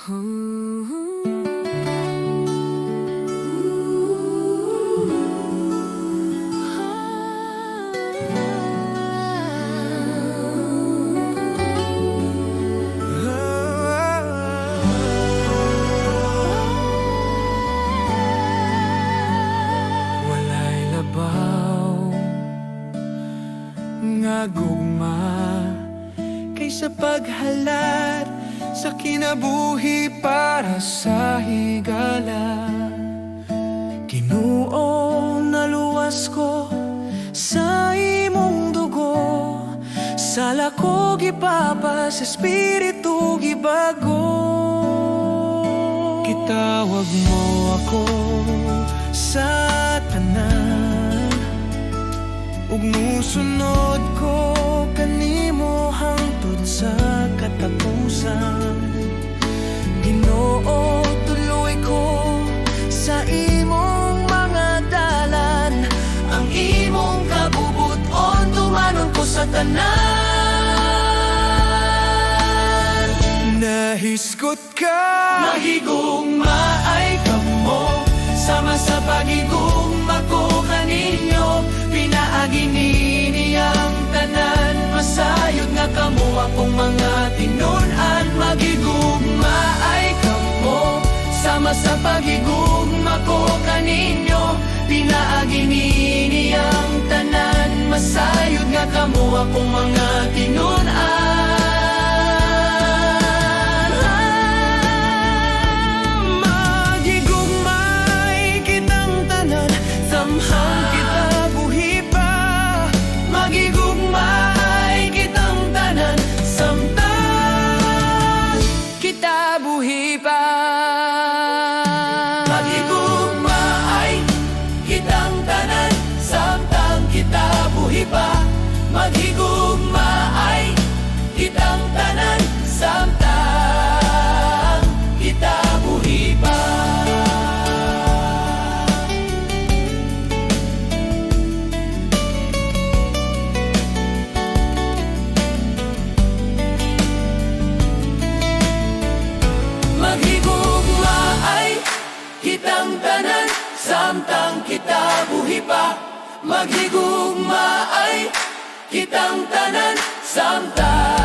Walay labaw nga gugma kaysa paghalad sa kinabuhi para sa higala. Ginoo, naluwas ko sa imong dugo. Sala ko gipapas, Espiritu gibago. Gitawag mo ako sa tanan ug musunod ko kanimo hangtod sa katapusan. Ginoo, tuloy ko sa imong mga dalan. Ang imong kabubut-on tumanon ko sa tanan. Nahisgot ka. Maghigugma ay kamo sama sa paghigugma ko kaninyo. Pinaagi niyang tanan, masayod nga kamo akong mga tinun-an. Maghigugma ay kamo sama sa paghigugma ko kaninyo. Pinaagi niyang tanan, masayod nga kamo akong mga tinun-an. Maghigugmay kitang tanan samtang kita buhi pa. Maghigugmay kitang tanan samtang kita buhi pa. Maghigugma ay kitang tanan samtang kita buhi pa. Maghigugma ay kitang tanan samtang kita buhi pa. Maghigugma ay kitang tanan samtang kita buhi pa. Maghigugma ay kitang tanan samtang